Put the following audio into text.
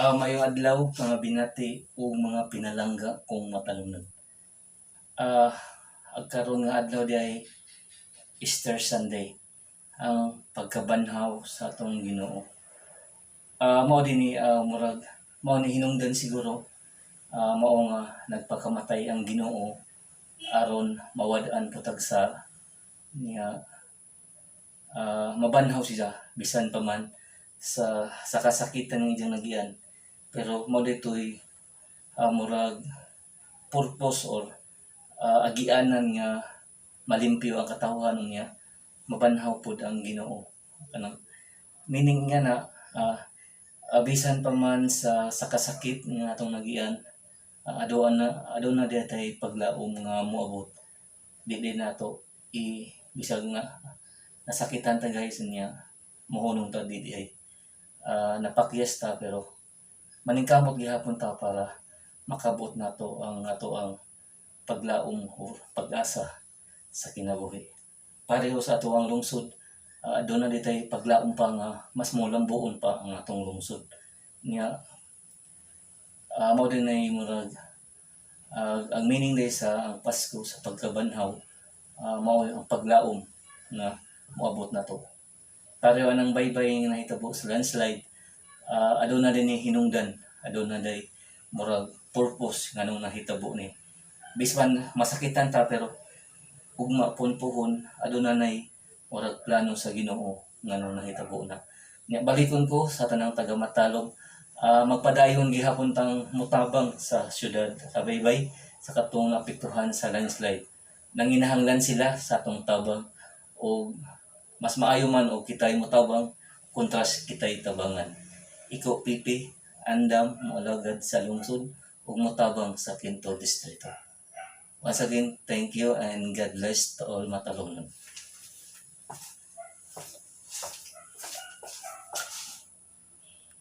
Maayong adlaw, mga binati ug mga pinalangga kong matalunod. Ang karon nga adlaw diay, Easter Sunday, ang pagkabanhaw sa atong Ginoo. Mao dinhi murag mao ni hinungdan siguro mao nga nagpakamatay ang Ginoo aron mawad-an pud sa niya, mabanhaw siya bisan pa man sa kasakitan ng iyang nagian, pero mao dito'y murag purpose or agianan nga malimpyo ang katawhan niya, mabanhaw pud ang Ginoo. Kanang meaning nga na bisan pa man sa kasakit nga atong nagian, aduna diay paglaom nga moabot. Di din nato i bisag nga nasakitan ta, guys, niya mohunong ta di ay napakyas ta, pero maningkamot gihapon ta para makabot nato ang ato ang paglaom o pag-asa sa kinabuhi. Pareho sa ato ang lungsod, aduna ditay paglaom pa nga mas molambuon pa ang atong lungsod niya. Mao din ay murag ang meaning day sa ang Pasko, sa pagkabanhaw, mao ang paglaom nga moabot na to. Pareho ang baybay nga nahitabo sa landslide, aduna din ni hinungdan, aduna day murag purpose nganong nahitabo ni. Bisan masakitan ta, pero ugma pun puhon aduna nay murag plano sa Ginoo nganong nahitabo na. Nya balikon ko sa tanang taga Matalom, magpadayon gihapon tang mutabang sa syudad sa baybay sa katong naapektuhan sa landslide. Nanginahanglan sila sa atong tabang o mas maayo man og kitay motabang kontras kitay tabangan. Ikaw pipi andam moalagad sa lungsod ug motabang sa Quinto Distrito. Once again, thank you and God bless to all Matalomnon.